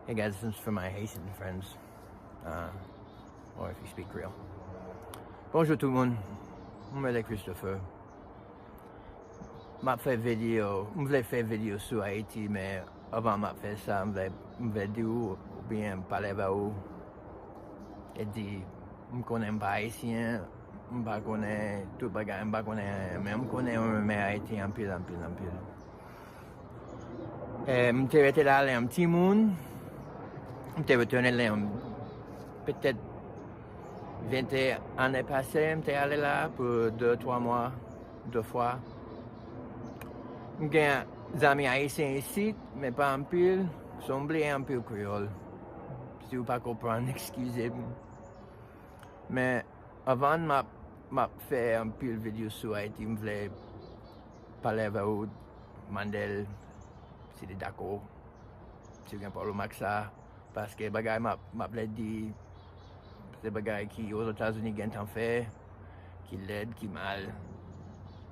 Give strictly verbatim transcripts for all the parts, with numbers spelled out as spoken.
Hey guys, this is for my Haitian friends. Uh, or if you speak Creole. Bonjou tout moun. Mwen se Christopher. M ap fè videyo, m vle fè videyo sou Ayiti, men anvan m ap fè sa, m vle, m vle di w, oubyen pale avè w, e di, m konnen m pa ayisyen, m pa konnen tout bagay, m pa konnen anyen, men m konnen m renmen Ayiti anpil, anpil, anpil. E, m te rete la lè m timoun. M te retounen lè m petèt venteyen ane pase, m te ale la pou de, twa mwa, de fwa. M gen zanmi ayisyen isit, men pa anpil, so m bliye anpil kreyòl. Si w pa konprann, eskize m. Men anvan m ap, m ap fè anpil videyo sou Ayiti, m vle pale avè w, mande l si li dakò, si w gen pwoblèm ak sa, paske bagay m ap, m ap vle di, se bagay ki Ozetazini gentan fè, ki lèd, ki mal.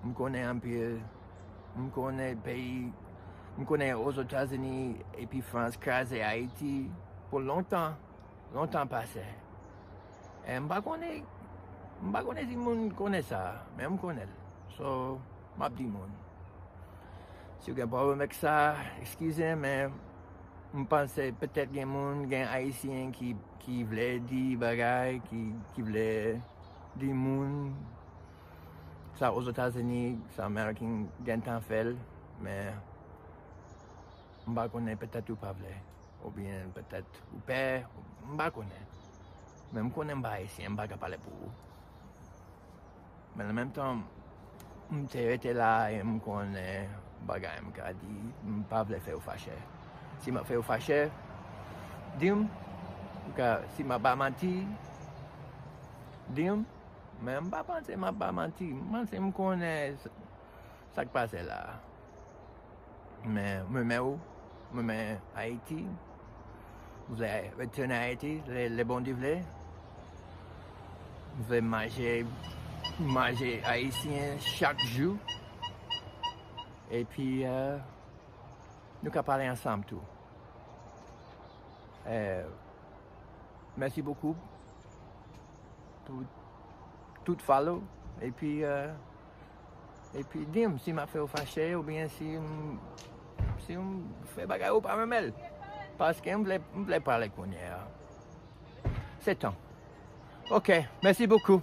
M konnen anpil, m konnen peyi, m konnen Ozetazini epi Frans kraze Ayiti pou lontan. Lontan pase. E m pa konnen, m pa konnen si moun konnen sa, men m konnen l. So, m ap di moun. Si w gen pwoblèm ak sa, eskize, men m panse petèt gen moun, gen Ayisyen ki, ki vle di bagay, ki, ki vle di moun sa Ozetazini, sa American gentan fè l, men m pa konnen, petèt ou pa vle. Oubyen petèt ou pè, m pa konnen. Men m konnen m pa ayisyen, m pa ka pale pou ou. Men an menm tan, m te rete la e m konnen bagay m ka di, m pa vle fè yo fache. Si m ap fè yo fache, di m, ou ka, si m ap ba manti, di m, men m pa panse m ap ba manti. M panse m konnen sa k pase la. Men mwen menm, mwen menm Ayiti, m vle retounen Ayiti, le, le Bondye vle. M vle manje, manje ayisyen chak jou. Epi, eh, nou ka pale ansanm tou. Eh, mèsi bokou pou tout follow. Epi, eh, epi di m si m ap fè w fache oubyen si m, si m fè bagay ou pa renmen l. Paske m vle, m vle pale kounye a. Se tan. Ok, mèsi bokou.